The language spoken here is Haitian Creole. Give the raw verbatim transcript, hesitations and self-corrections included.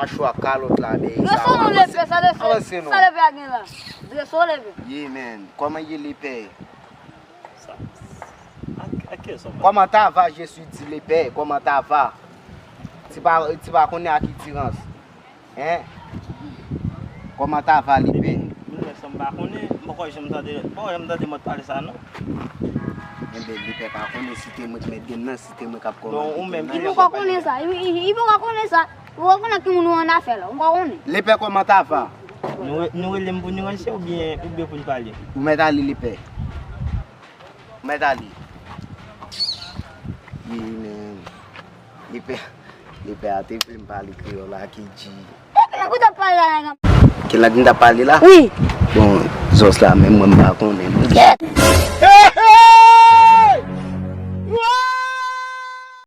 Chwa kalòt la, men sa. Dreso non, lepè, sa lepè. Avanse non. Sa lepè a gen la? Dreso, lepè. Ye, men. Kòman ye, lepè? Sa. Ak, ak ki sòm? Comment ça va, je suis dit, lepè? Comment ça va? Ti pa, ti pa konnen ak itirans. Hein? Comment ça va, lepè? Mwen menm sa m pa konnen, m poko janm tande, m poko janm tande mòd pale sa non. Enben, lepè pa konnen si te mwen k mèt game nan, si te mwen k ap kòmande game nan. Li poko konnen sa, li, li, li poko konnen sa. Ou rekonèt ki moun ou annafè la, ou poko konnen. Lepè, comment ça va? Nou re-, nou rele m pou nou ranse oubyen, oubyen pou n pale? Ou mèt ale, lepè. Ou mèt ale. Ye, men. Lepè, lepè a te vle m pale kreyòl la, ki di. Ki lang ou t ap pale la, nèg? Ki lang m t ap pale la? Wi. Bon, zòs la, menm mwen m pa konnen non.